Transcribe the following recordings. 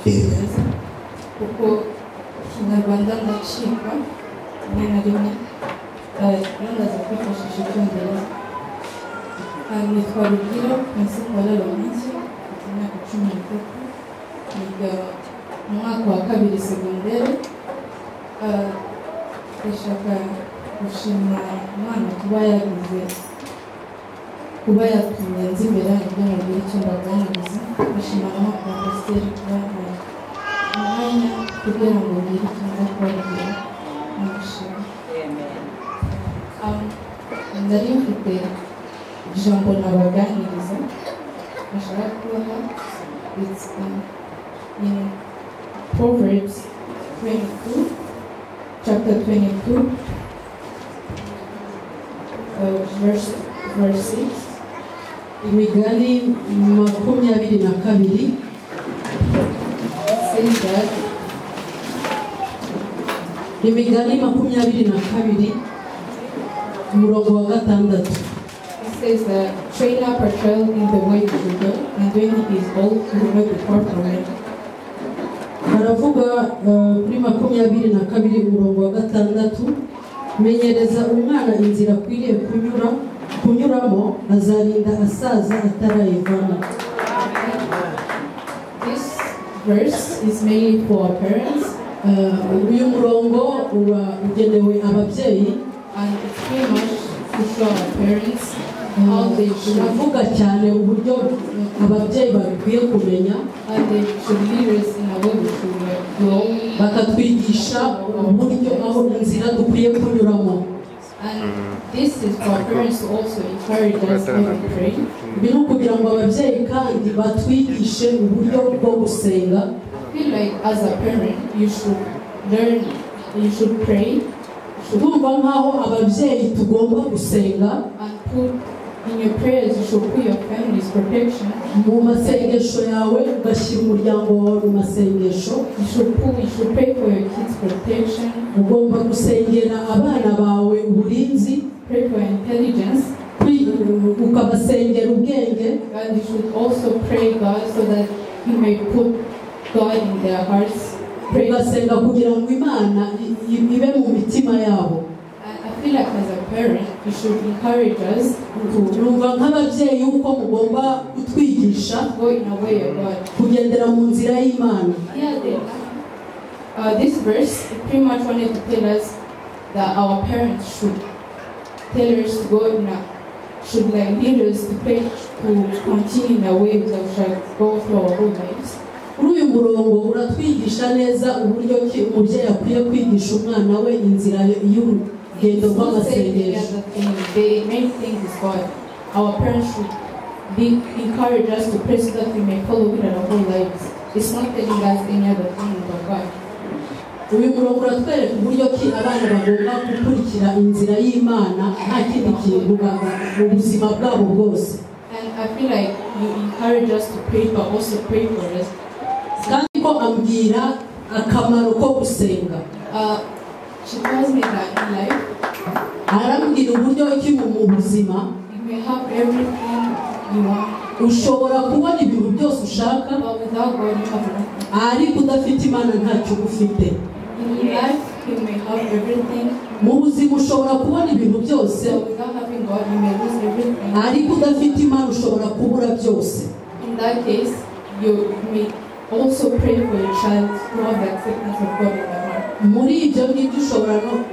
Cyongereza kuko Ikinyarwanda ndacika rimwe na rimwe. Rero ndaza kwifashisha Icyongereza. Nitwa Rugwiro Principal Laurentia, mfite imyaka 13, niga mu mwaka wa kabiri segondere. Ndashaka gushima Imana kuba yagize kuba yatumye nza imbere yanyu kugira ngo ngire icyo mbaganiriza. Ndashima na pasiteri kuba yampaye umwanya kugira ngo ngire icyo nza kubabwira. Ndamushima. Nari mfite ijambo nabaganiriza bashaka kubaha. It's in Proverbs 22, chapter 22, verse 6. Imigani 22. It says that Imigani 22, umurongo wa 6. It says that train up a child in the way he should go, and when he is old, he will not depart from it. Baravuga kuri 22, umurongo wa 6: menyereza umwana inzira akwiriye kunyuramo, azarinda asaza atarayivamo. This verse is mainly for our parents, Uyu murongo uba ugenewe ababyeyi, and it's pretty much to show our parents how they should uravuga cyane uburyo ababyeyi babikwiye kumenya, how they should lead us in a way we should go. Bakatwigisha uburyo aho inzira dukwiye kunyuramo. And this is for our parents to also encourage us when we pray. Ibi ni ukugira ngo ababyeyi kandi batwigishe uburyo bwo gusenga. I feel like as a parent, you should learn, you should pray, you should Ndumva nk'aho ababyeyi tugomba gusenga, and put in your prayers, you should put your family's protection. Mu masengesho yawe ugashyira umuryango wawe mu masengesho. You should pray for your kids' protection. Ugomba gusengera abana bawe uburinzi. Pray for intelligence. Ukabasengera ubwenge. And you should also pray God so that He may put God in their hearts. Pray. Ugasenga kugira ngo Imana ibe mu mitima yabo. And I feel like as a parent, you should encourage us to Numva nk'ababyeyi yuko mugomba kutwigisha go in a way of God. Kugendera mu nzira y'Imana. Yeah, this verse, it pretty much wanted to tell us that our parents should tell us to go in a, should like lead us to pray to continue in a way that we shall go through our whole lives. Kuri uyu murongo uratwigisha neza uburyo ki umubyeyi akwiye kwigisha umwana we inzira y'urugendo It's not saying any rw'amasengesho. Other thing. The main thing is God. Our parents should encourage us to pray so that we may follow it in our whole lives. It's not telling us any other thing but God. Uyu murongo uratwereka uburyo ki abana bagomba gukurikira inzira y'Imana nta kindi kintu mu buzima bwabo bwose. And I feel like you encourage us to pray, but also pray for us. Kandi ko ambwira akamaro ko gusenga. She tells me that in life, Arambwira uburyo ki mu buzima you may have everything you want, ushobora kubona ibintu byose ushaka, but without God, you have nothing. Ariko udafite Imana ntacyo uba ufite. In life, you may have everything, Mu buzima ushobora kubona ibintu byose, but without having God, you may lose everything. Ariko udafite Imana ushobora kubura byose. In that case, you may also pray for your child to have the acceptance of God in their heart. Muri ibyo ngibyo ushobora no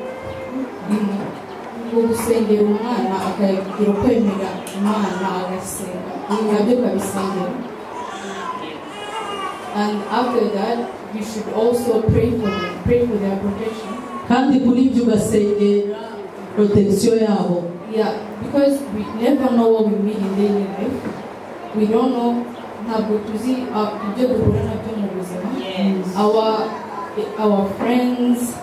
Ngo gusengera umwana akagira ukwemera Imana agasenga nabyo ukabisengera. And after that, you should also pray for them, pray for their protection. Kandi kuri ibyo ugasengera protection yabo. Yeah, because we never know what we meet in daily life. We don't know, ntabwo tuzi ibyo duhura nabyo mu buzima. Our friends,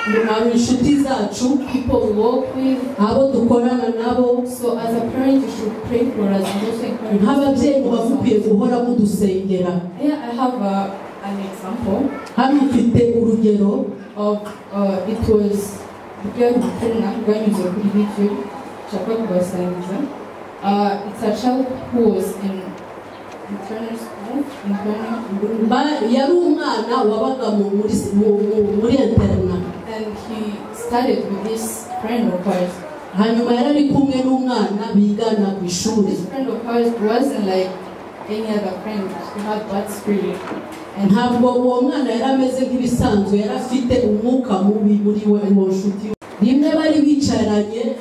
Abo inshuti zacu, people we work with. Abo dukorana nabo. So as a parent, you should pray for us and also encourage us. Nk'ababyeyi muba mukwiye guhora mudusengera. Yeah, I have an example Hano mfite urugero of it was bwa butumwa bwanyuze kuri YouTube nshaka kubasangiza. It's a child who was in internal school, internal. Yari umwana wabaga muri internat. And he studied with this friend of hers. Hanyuma yari ari kumwe n'umwana bigana ku ishuri. This friend of hers wasn't like any other friend. She had bad spirit. And ntabwo uwo mwana yari ameze nk'ibisanzwe, yari afite umwuka mubi muri we. Uwo nshuti rimwe bari bicaranye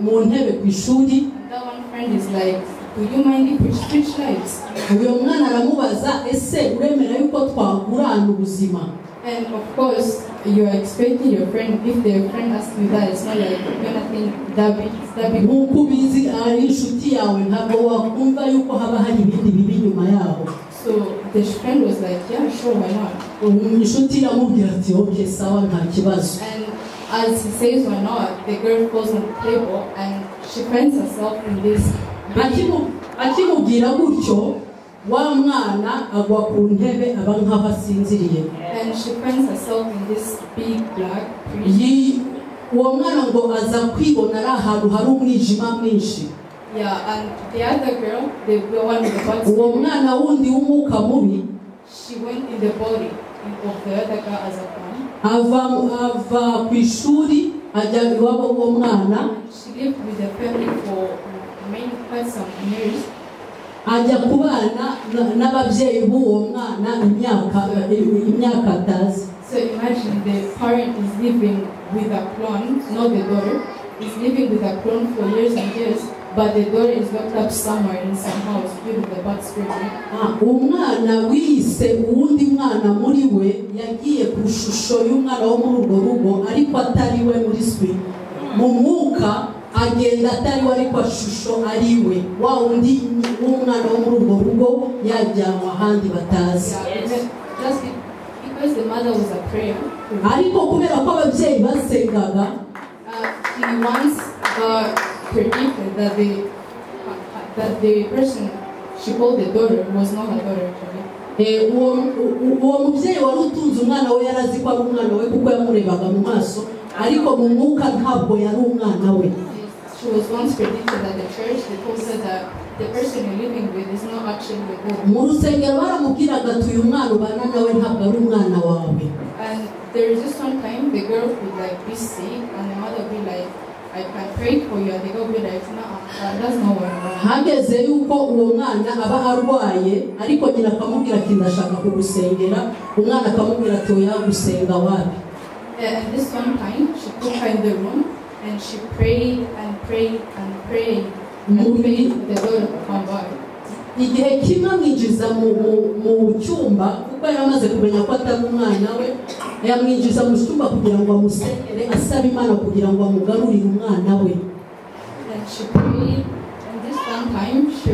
mu ntebe ku ishuri. That one friend is like, "Do you mind if we switch lives?" Uyu mwana aramubaza, ese uremera yuko twagurana ubuzima? And of course, you are expecting your friend, if their friend asks you that, it's not like you're gonna think that big, it's that big. Nk'uko ubizi ari inshuti yawe, ntabwo wakumva yuko haba hari ibindi bibi nyuma yaho. So the friend was like, "Yeah, sure, why not?" Inshuti iramubwira ati, "Okay, sawa, nta kibazo." And as he says, "Why not?" the girl falls on the table and she finds herself in this big, Akimubwira gutyo, wa mwana agwa ku ntebe, aba nk'aho asinziriye. And she finds herself in this big black prison. Uwo mwana ngo aza kwibona ari ahantu hari umwijima mwinshi. Yeah, and the other girl, the one with the bad Uwo spirit, mwana wundi w'umwuka mubi she went in the body of the other girl as a clone. ava ku ishuri ajya iwabo w'uwo mwana. She lived with the family for many, quite some years. Ajya kubana n'ababyeyi b'uwo mwana imyaka atazi. So imagine the parent is living with a clone, not the daughter, is living with a clone for years and years, but the daughter is locked up somewhere in some house due to the bad spirit. Ah, umwana wiyise uwundi mwana muri we yagiye ku ishusho y'umwana wo muri urwo rugo, ariko atari we muri swe mu mwuka, agenda atari we ariko ishusho ari we, wa wundi w'umwana wo muri urwo rugo yajyanwe ahandi batazi. Yeah, just because the mother was a prayer, Ariko kubera ko ababyeyi basengaga, he once got predicted that the person she called the daughter was not her daughter actually. Uwo mubyeyi wari utunze umwana we yarazi ko ari umwana we kuko yamurebaga mu maso, ariko mu mwuka ntabwo yari umwana we. She was once predicted at the church. They told her that the person you're living with is not actually your daughter. Mu rusengero baramubwiraga ati, "Uyu mwana ubana nawe ntabwo ari umwana wawe." And there is this one time the girl would like be sick and the mother would be like, "I can pray for you," and the girl would be like, "No, that's not what I want." Hageze yuko uwo mwana aba arwaye, ariko nyina akamubwira ati, "Ndashaka kugusengera." Umwana akamubwira ati, "Oya, gusenga wapi." And this one time she took her in the room and she prayed and prayed and prayed and prayed for the daughter to come back. Igihe kimwe amwinjiza mu cyumba kuko yari amaze kumenya ko atari umwana we, yamwinjiza mu cyumba kugira ngo amusengere, asaba Imana kugira ngo amugarurire umwana we. And she prayed, and this one time she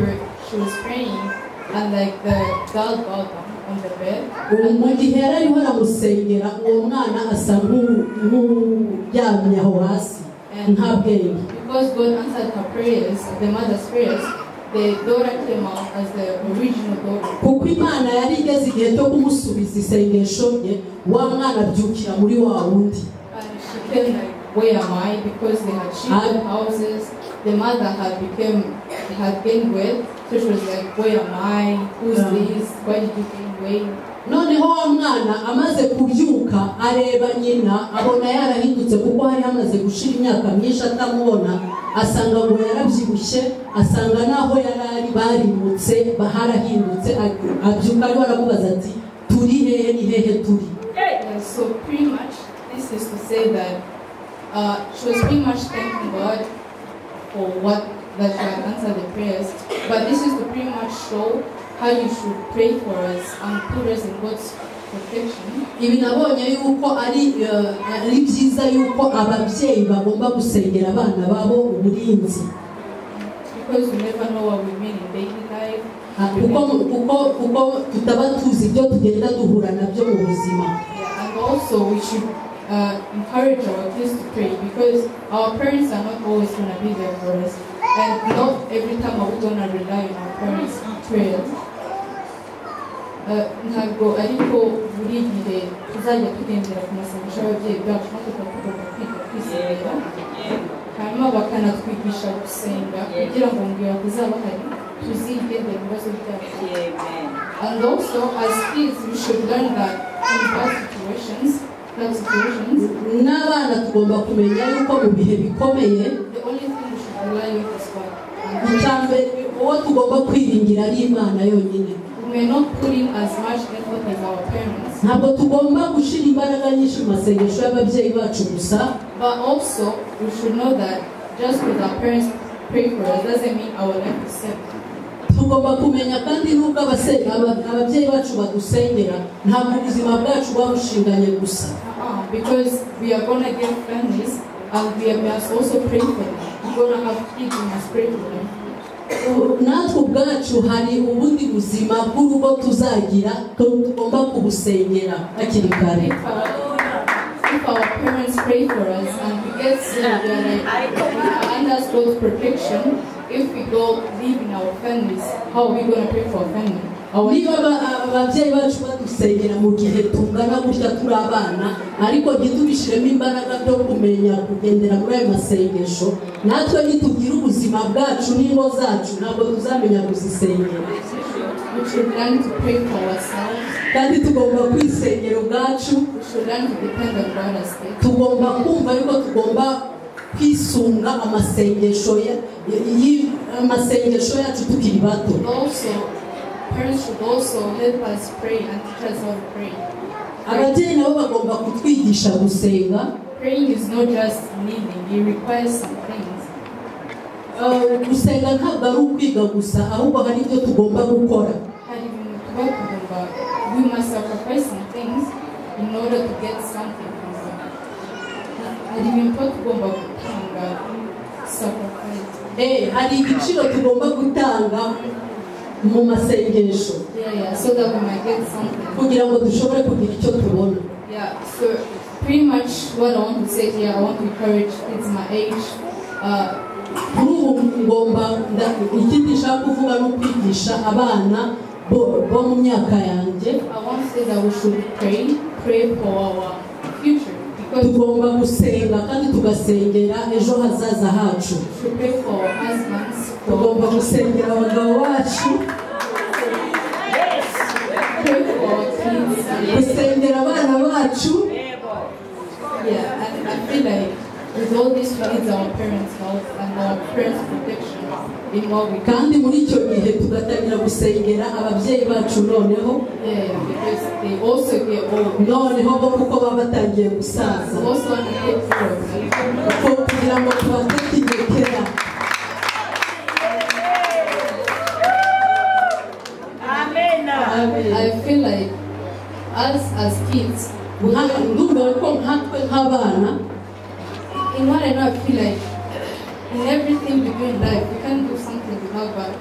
was praying, and like the girl got down on the bed. Ubu mu gihe yari ariho aramusengera, uwo mwana asa nk'uryamye aho hasi nta bwenge. Because God answered her prayers, the mother's prayers, the daughter came out as the original daughter. Kuko Imana yari igeze igihe cyo kumusubiza isengesho rye, wa mwana abyukira muri wa wundi. And she came like, "Where am I?" Because they had shifted houses. The mother had gained weight. So she was like, "Where am I? Who's this? Why did you gain weight?" Noneho wa mwana amaze kubyuka areba nyina, abona yarahindutse kuko hari hamaze gushira imyaka myinshi atamubona, asanga ngo yarabyibushye, asanga n'aho yari ari barimutse, harahindutse. Abyuka ariho aramubaza ati, "Turi hehe? Ni hehe turi?" Yeah, so pretty much, this is to say that she was pretty much thanking God for what that she had answered the prayers. But this is to pretty much show how you should pray for us and put us in God's protection. Ibi nabonye yuko ari byiza yuko ababyeyi bagomba gusengera abana babo uburinzi. Because we never know what we mean in daily life. Ah, kuko tutaba tuzi ibyo tugenda duhura nabyo mu buzima. Yeah, and also we should encourage our kids to pray because our parents are not always going to be there for us. And not every time are we going to rely on our parents' prayers. Ntabwo ariko buri gihe tuzajya tugendera ku masengesho y'ababyeyi bacu, natwe tuba tugomba kwiga kwisengera, hanyuma bakanatwigisha gusenga kugira ngo mu gihe batazaba bahari tuzigende mu bibazo byacu. And also, as kids, we should learn that in bad situations, N'abana tugomba kumenya yuko mu bihe bikomeye the only thing we should rely on is God. Icyambere uwo tugomba kwiringira ari Imana yonyine. We may not put in as much effort as our parents. Ntabwo tugomba gushyira imbaraga nyinshi mu masengesho y'ababyeyi bacu gusa. But also, we should know that just because our parents pray for us doesn't mean our life is safe. Tugomba kumenya kandi nubwo ababyeyi bacu badusengera ntabwo ubuzima bwacu buba bushinganye gusa. Because we are gonna get families and we must also pray for them. We're gonna have kids, we must pray for them. Natwe ubwacu hari ubundi buzima bw'urugo tuzagira tugomba kubusengera hakiri kare. If our parents pray for us and we get sick, we are like, we are under God's protection. If we go live in our families, how are we going to pray for our family? Niba ababyeyi bacu badusengera mu gihe tungana gutya turi abana ariko ntitubishiremo imbaraga byo kumenya kugendera muri ayo masengesho, natwe nitugira ubuzima bwacu n'ingo zacu ntabwo tuzamenya kuzisengera. We should learn to pray for ourselves. Kandi tugomba kwisengera ubwacu. We should learn to depend on God as kids. Tugomba kumva yuko tugomba kwisunga amasengesho amasengesho yacu tukiri bato. Also, parents should also help us pray and teach us how to pray. Ababyeyi nabo bagomba kutwigisha gusenga. Praying is not just kneeling, it requires some things. Gusenga ntabwo ari ukwiga gusa, ahubwo hari ibyo tugomba gukora. Hari ibintu tuba tugomba, we must sacrifice some things in order to get something from God. Hari ibintu tuba tugomba gutanga, sacrifice. Hari igiciro tugomba gutanga mu masengesho. Yeah, so that we might get something. Kugira ngo dushobore kugira icyo tubona. Yeah, so pretty much what I want to say here, I want to encourage kids my age. Kuri ubu ngomba ikindi nshaka kuvuga no kwigisha abana bo mu myaka yanjye. I want to say that we should pray for our future. Tugomba gusenga kandi tugasengera ejo hazaza hacu. We should pray for our husbands. Tugomba gusengera abagabo bacu. Pray for our kids. Gusengera abana bacu. Yeah, and I feel like with all this we need our parents' help and our parents' protection in what we do. Kandi muri icyo gihe tugatangira gusengera ababyeyi bacu noneho. Yeah, because they also get old. Noneho bo kuko baba batangiye gusaza. Also want to take care of them. Kugira ngo tubatekinekera. Amen. I feel like us as kids, ndumva ko nkatwe nk'abana, in what I know, I feel like in everything we do in life, we can't do something without God.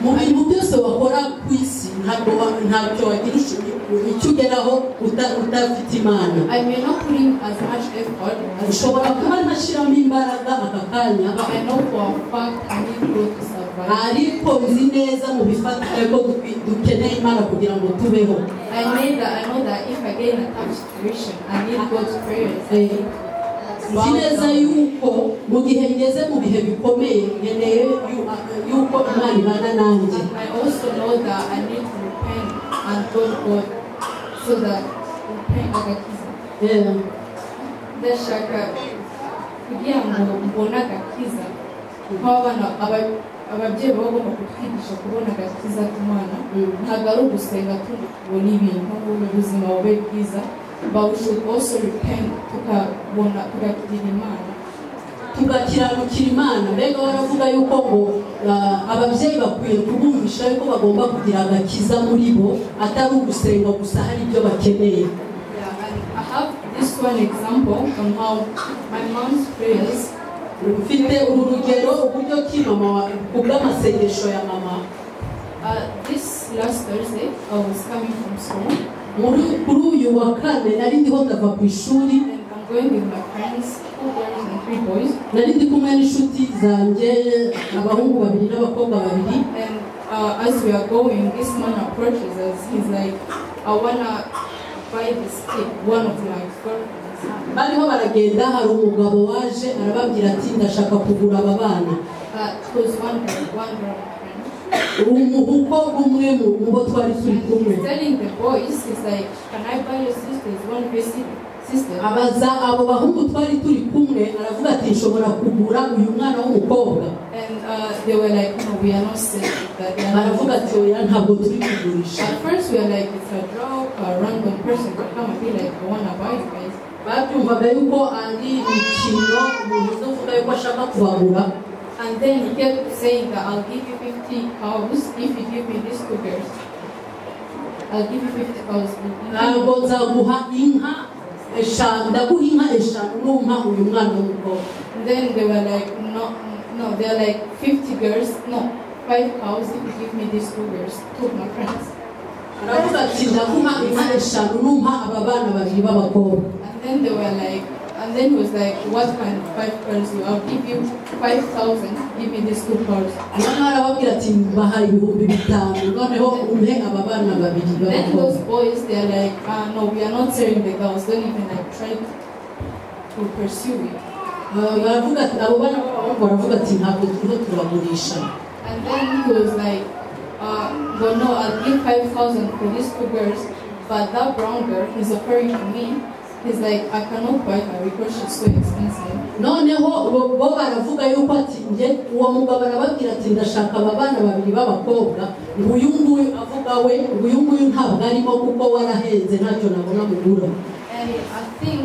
Mu bintu byose wakora ku isi ntabwo ntacyo wagira icyo ugeraho utafite Imana. I may not put in as much effort as ushobora kuba ntashyiramo imbaraga aka kanya, but I know for a fact I need God to survive. Ariko nzi neza mu bifatika ko dukeneye Imana kugira ngo tubeho. I know that if I get in a tough situation, I need God's prayers. Nzi neza yuko mu gihe ngeze mu bihe bikomeye nkeneye yuko Imana ibana nanjye. I also know that I need to repent and go to God so that repent agakiza. Ndashaka kugira ngo mbone agakiza nk'abana ababyeyi baba bagomba kutwigisha kubona agakiza k'Imana. Ntabwo ari ugusenga tubona ibintu ubuzima bube bwiza. But we should also repent tukabona tugakirira Imana. Tugakiranukira Imana. Mbega baravuga yuko ngo ababyeyi bakwiye kubumvisha yuko bagomba kugira agakiza muri bo atari ugusenga gusa hari ibyo bakeneye. Yeah, and I have this one example on how my mom's prayers. Mfite uru rugero uburyo ki mama kubw'amasengesho ya mama. This last Thursday I was coming from school. Kuri uyu wa kane nari ndiho ndava ku ishuri. I'm going with my friends, 2 girls and 3 boys. Nari ndi kumwe n'inshuti zanjye abahungu babiri n'abakobwa babiri. And as we are going, this man approaches us. He's like, I wanna buy this kid, one of my girlfriends. Bariho baragenda hari umugabo waje arababwira ati ndashaka kugura aba bana. It was one girl, my friend. Umukobwa umwe mu bo twari turi kumwe. He's telling the boys, he's like, "Can I buy your sisters? One of your sisters?" Abaza abo bahungu twari turi kumwe, aravuga ati nshobora kugura uyu mwana w'umukobwa? And they were like, "No, we are not selling that." They are not Baravuga ati oya, ntabwo turi kugurisha. At first we were like, it's a joke, a random person could come and be like, "I wanna buy you guys." Babyumvaga yuko ari imikino, umuntu uzavuga yuko ashaka kubagura. And then he kept saying that, "I'll give you 50 cows if you give me these two girls. I'll give you 50 cows." Ntabwo nzaguha inka eshanu, ndaguha inka eshanu numpa uyu mwana w'umukobwa. And then they were like, No, they're like 50 girls, no, 5 cows if you give me these two girls," two of my friends. Aravuga ati ndaguha inka eshanu numpa aba bana babiri b'abakobwa. And then they were like, and then he was like, "What can 5 girls do? I'll give you 5,000, give me these two girls." Noneho arababwira ati mbaha 5000 noneho umpe aba bana babiri Then b'abakobwa. those boys, they're like, "No, we are not selling the girls. Don't even like try to pursue it." Baravuga ati abo bana b'abahungu baravuga ati ntabwo turiho turagurisha. And then he was like, "Well, no, I'll give 5,000 for these two girls, but that brown girl, he's referring to me, he's like, I cannot buy her because she's so expensive." Noneho bo baravuga yuko ati nge uwo mugabo arababwira ati ndashaka aba bana babiri b'abakobwa, ngo uyu nguyu avuga we, ngo uyu nguyu ntabwo arimo kuko warahenze ntacyo nabona mugura. And I think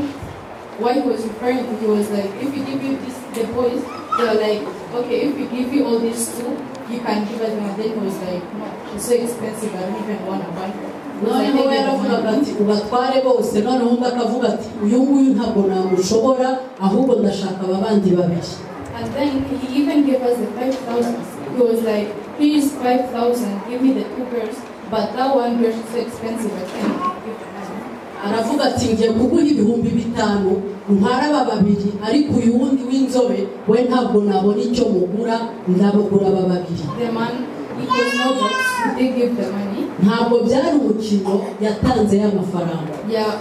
what he was referring to, he was like, if you give you this, the boys, they were like, "Okay, if we give you all these two, you can give us one." Then he was like, "No, she's so expensive, I don't even want to buy her." Noneho we yaravugaga ati ubatware bose, noneho undi akavuga ati uyu nguyu ntabwo namushobora ahubwo ndashaka aba bandi babiri. And then he even gave us the 5,000. He was like, "Please, 5,000, give me the two girls, but that one girl, she's so expensive, I can't give the money." Aravuga ati ngiye kuguha 5000 ntwara aba babiri, ariko uyu wundi w'inzobe we ntabwo nabona icyo mugura, ndabagura aba babiri. The man, it was no jokes, he did give the money. Ntabwo byari umukino, yatanze y'amafaranga. Yeah,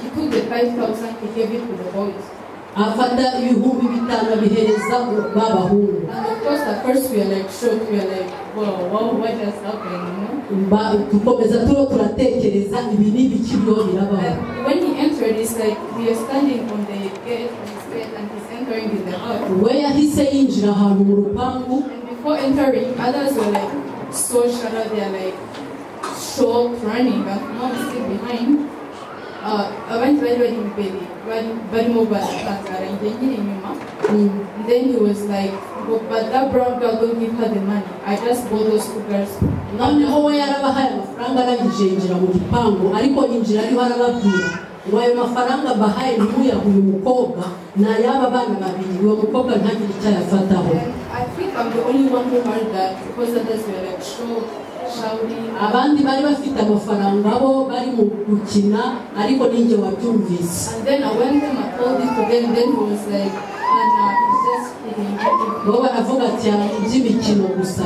he took the 5,000, he gave it to the boys. Afata 5000 abihereza b'abahungu. And of course, at first we are like shocked, we are like, wow, what just happened, you know? Dukomeza turiho turatekereza ibi ni ibiki biriho birabaho. And when he entered, it's like we are standing on the gate, on his gate, and he's entering in the house. We yahise yinjira ahantu mu rupangu. And before entering, others were like so shattered, they are like shocked, running, but mom is still behind. Abandi bari bari imbere barimo baratangara, njye nkiri inyuma. Then he was like, "But that brown girl, don't give her the money. I just bought those two girls." Noneho we yarabahaye amafaranga arangije yinjira mu gipangu, ariko yinjira ariho arababwira ngo ayo mafaranga mbahaye ntimuyahe uyu mukobwa, ni ay'aba bana babiri, uwo mukobwa ntagire icyo ayafataho. And I think I'm the only one who heard that because others were like shocked, shouting. Abandi bari bafite amafaranga bo bari mu gukina, ariko ninjye wabyumvise. And then I went them, I told it to them, then he was like, "Anna, he's just kidding." Bo baravuga ati iby'imikino gusa.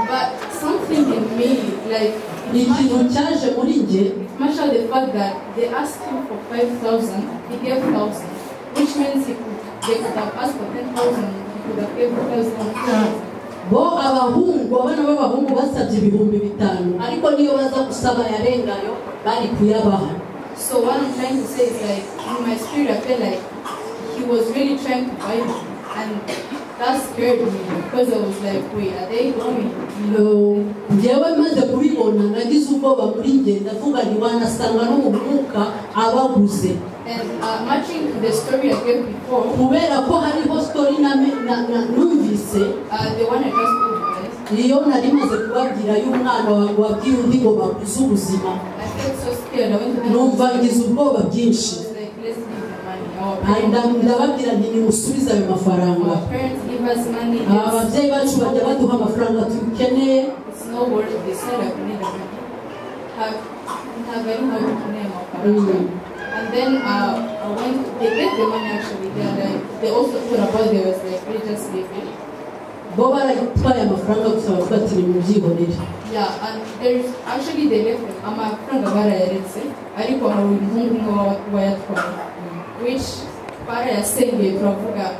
But something in me, like, ikintu cyaje muri njye, Marshal, the fact that they asked him for 5,000, he gave 1,000, which means they could have asked for 10,000, he could have gave 1,000. Bo abahungu, abana b'abahungu basabye 5000, ariko niyo baza gusaba yarengayo bari kuyabaha. So what I'm trying to say is, like, in my spirit I felt like he was really trying to buy me, and that scared me because I was like, wait, are they going? Njyewe maze kubibona nagize ubwoba muri njye, ndavuga nti wanasanga no mu mwuka abaguze. And matching to the story I gave before, kubera ko hariho story numvise, the one I just told you guys, iyo nari maze kubabwira y'umwana wabwiye undi ngo baguze ubuzima, I felt so scared. I went to them. Numva ngize ubwoba bwinshi. I was like, let's give the money. Our Ndababwira nti nimusubize ayo mafaranga. Our parents give us money. Ababyeyi bacu bajya baduha amafaranga tukeneye. It's no worth it. They said I need the money. Ntabwo ari nkaho dukeneye amafaranga. And then I went, they get the money actually. They are like, they also thought about it, they was like, we just leave it. Bo baratwaye amafaranga gusa bavuga ati nimubyihorere. Yeah, and there's actually they left them. Amafaranga barayaretse, ariko hari umuhungu umwe wayatwaye, which barayasengeye turavuga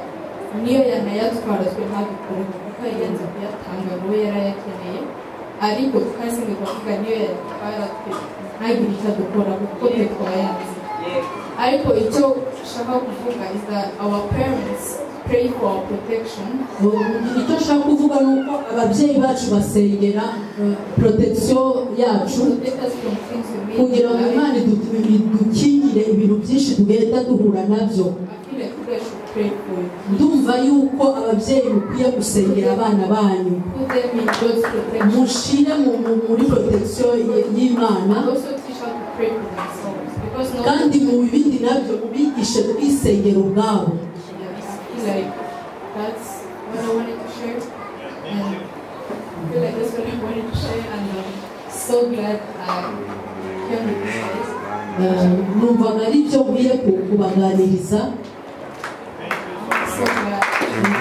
niyo yanayatwara twe ntabikore. We yanze kuyatanga ngo we yari ayakeneye, ariko twasinze kuvuga niyo yatwara twe ntagire icyo adukora kuko twe twayanze. Ariko icyo nshaka kuvuga is that our parents pray for our protection. Icyo nshaka kuvuga ni uko ababyeyi bacu basengera protection yacu, Protect us from things we meet kugira in ngo life. Imana idukingire ibintu byinshi tugenda duhura nabyo. I feel like you guys should pray for you. Ndumva yuko ababyeyi mukwiye gusengera abana banyu. Put them in God's protection. Mushire muri protection y'Imana. And also teach how to pray for themselves. Because not Kandi mu bindi nabyo mubigishe kwisengera ubwabo. Yes, I feel like that's what I wanted to share. And I feel like that's what I wanted to share, and I'm so glad I came with you guys. Numvaga ari byo nkwiye kubaganiriza. So glad.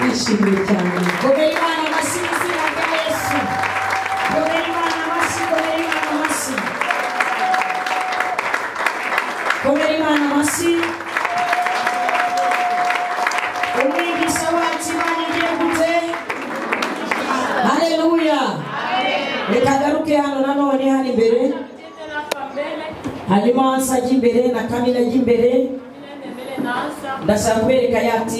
Ndishimye cyane. Komera Imana amashyi mu izina rya Yesu. Komera Imana amashyi, komera Imana amashyi. Komera Imana amashyi. Umwigisha wacu, Imana igiye gute? Haleluya. Reka ngaruke hano nanone hano imbere, hanyuma Ansa ajya imbere na Kamila ajya imbere. Ndashaka kubereka ya